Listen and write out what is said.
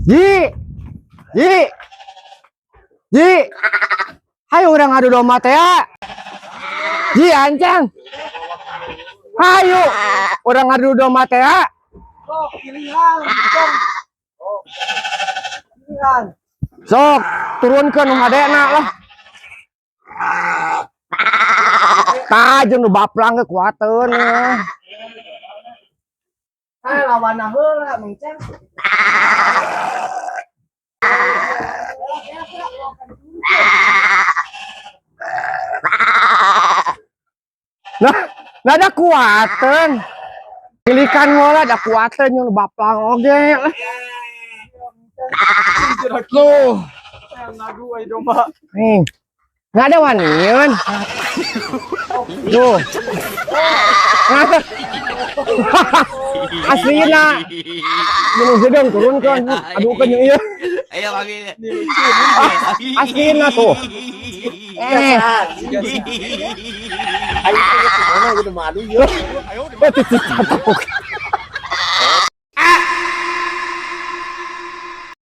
Ji. Ji. Ji. Hayu urang ngadu domba teh ya. Ji, ancang. Hayu urang ngadu domba teh ya. Sok pilihan, Cong. Oh. Pilihan. Sok, turunkeun nu hadena lah. Tah, jeung nu baplang ge kuateun. Ah, lawan heula, Mang Cang. Nah, nah da kuateun. Pilikan heula da kuateun jeung nu baplang oge lah. Tuh. Ngadu ai domba. Nih. Nggak ada waniun. Tuh. Aslina. Minum sedang turunkan. Aduh kan yang iya. Ayo kami. Aslina tuh. Eh. Ayo mana gitu madu ya. Eh, titik catok.